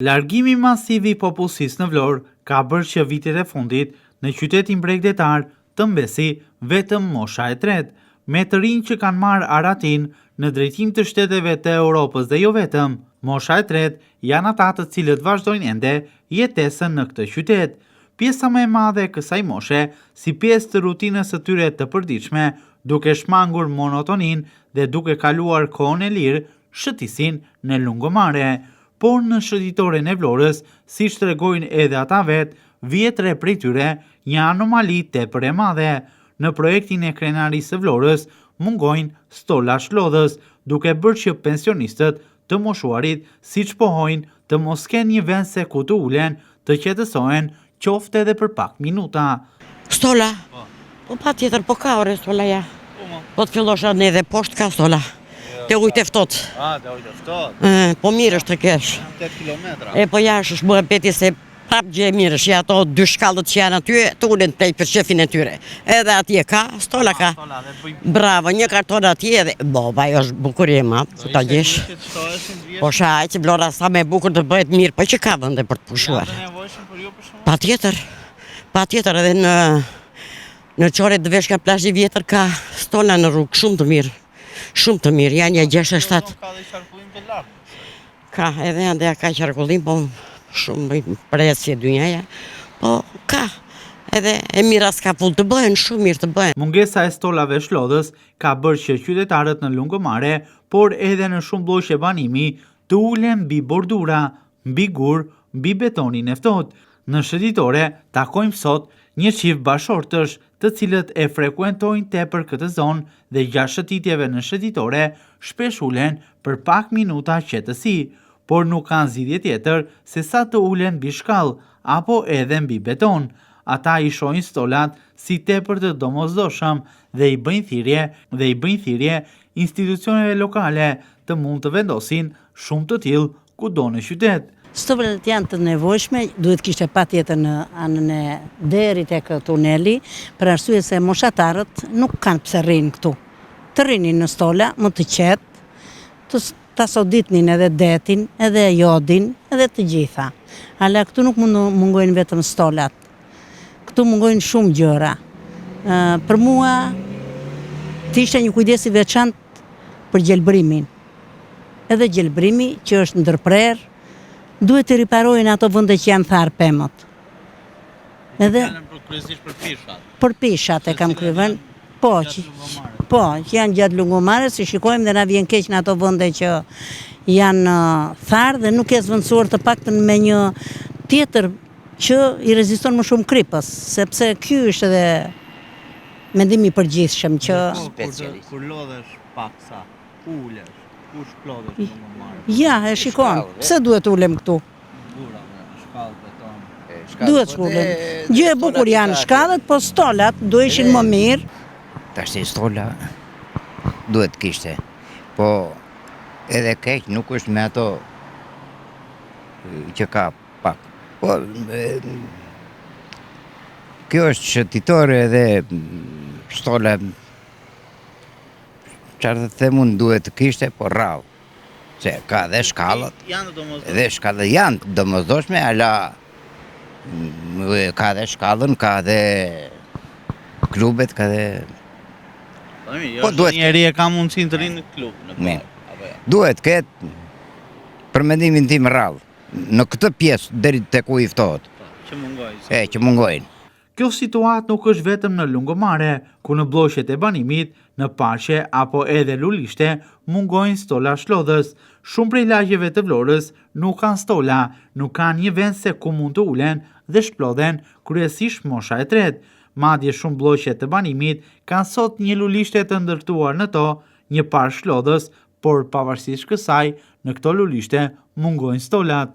Largimi masiv i popullsisë në Vlorë ka bërë që vitet e fundit në qytetin bregdetar të mbesi vetëm mosha e tretë, me të rinj që kanë marrë arratinë në drejtim të shteteve të Europës dhe jo vetëm. Mosha e tretë janë ata të cilët vazhdojnë ende jetesën në këtë qytet. Pjesa më e madhe e kësaj moshe, si pjesë të rutinës së tyre të përditshme, duke shmangur monotoninë dhe duke kaluar kohën e lirë, shëtisin në lungomare. Por në shëtitoren e Vlorës, siç tregojnë edhe ata vetë, vihet re prej tyre një anomali tepër e madhe. Në projektin e krenarisë së Vlorës mungojnë stola shlodhës, duke bërë që pensionistët, të moshuarit, siç pohojnë, të mos kenë një vend se ku të ulen, të qetësohen, qoftë edhe për pak minuta. Stola? Po. Po patjetër, po ka ore stola ja. Po, mo. Po të fillosh anë edhe poshtë ka stola. Jo, te Ujët e Ftohtë. A, te Ujët e Ftohtë. Po mirë është të kesh. 8 kilometra. E po jashtë është muhabeti se prap gjë e mirë është, ja ato dy shkallët që janë aty, të ulen të për qefin e tyre. Edhe atje ka, stola ka. Bravo, një karton atje edhe, bo, pa ajo është bukuri e madhe, ku ta gjesh. Po sha, që Vlora sa më e bukur të bëhet mirë, po që ka vende për të pushuar. Patjetër, patjetër edhe në në Qore të vesh nga plazhi i vjetër ka stola në rrugë, shumë të mirë. Shumë të mirë, janë ja 6 e 7. Ka dhe qarkullim të lartë. Ka, edhe janë ka qarkullim, po shumë presje dynjaja. Po ka, edhe e mira s'ka fund të bëhen, shumë mirë të bëhen. Mungesa e stolave shlodhës ka bërë që qytetarët në Lungomare, por edhe në shumë blloqe banimi, të ulen mbi bordura, mbi gurë, mbi betonin e ftohtë. Në shëtitore takojmë sot një çift bashkëshortësh, të cilët e frekuentojnë tepër këtë zonë dhe gjatë shëtitjeve në shëtitore shpesh ulen për pak minuta qetësi, por nuk kanë zgjidhje tjetër se sa të ulen mbi shkallë apo edhe mbi beton. Ata i shohin stolat si tepër të domosdoshëm dhe i bëjnë thirrje dhe i bëjnë thirrje institucioneve lokale të mund të vendosin shumë të tillë kudo në qytet. Stolat janë të nevojshme, duhet kishte patjetër në anën e deri tek tuneli, për arsye se moshatarët nuk kanë pse rrinë këtu. Të rrinin në stola, më të qetë, të ta soditnin edhe detin, edhe jodin, edhe të gjitha. Ala këtu nuk mund mungojnë vetëm stolat. Këtu mungojnë shumë gjëra. Për mua të ishte një kujdes i veçantë për gjelbrimin. Edhe gjelbrimi që është ndërprerë, duhet të riparojnë ato vende që janë tharë pemët. Edhe për kryesisht për pishat. Për pishat e kam kryevën. Po, që, po, që janë gjatë lungomares, i shikojmë dhe na vjen keq në ato vende që janë tharë dhe nuk e zëvendësuar të paktën me një tjetër që i reziston më shumë kripës, sepse ky është edhe mendimi i përgjithshëm që Kur lodhesh pak sa, ku ulesh, ku shplodhesh në lungomare? Ja, e shikon. Pse duhet ulem këtu? Gura, shkallë, beton. Duhet të ulem. Gjë e bukur janë shkallët, po stolat do ishin më mirë. Tashti stola duhet kishte, po edhe keq nuk është me ato që ka pak. Po, kjo është shëtitore edhe stola, çfarë të them unë duhet të kishte, po rrallë. Se ka dhe shkallët, dhe shkallët janë të domosdoshme, ala ka dhe shkallën, ka dhe klubet, ka dhe... Po, jo, po duhet njeri e ka mundësinë të rrinë në klub, në park, apo jo? Duhet ketë, për mendimin tim rrallë, në këtë pjesë deri te Uji i Ftohtë. Po, që mungojnë. E, që mungojnë. Kjo situatë nuk është vetëm në Lungomare, ku në blloqet e banimit, në parqe apo edhe lulishte mungojnë stola shlodhës. Shumë prej lagjeve të Vlorës nuk kanë stola, nuk kanë një vend se ku mund të ulen dhe shplodhen, kryesisht mosha e tretë. Madje shumë blloqe të banimit kanë sot një lulishte të ndërtuar në to, një park shlodhës, por pavarësisht kësaj, në këto lulishte mungojnë stolat.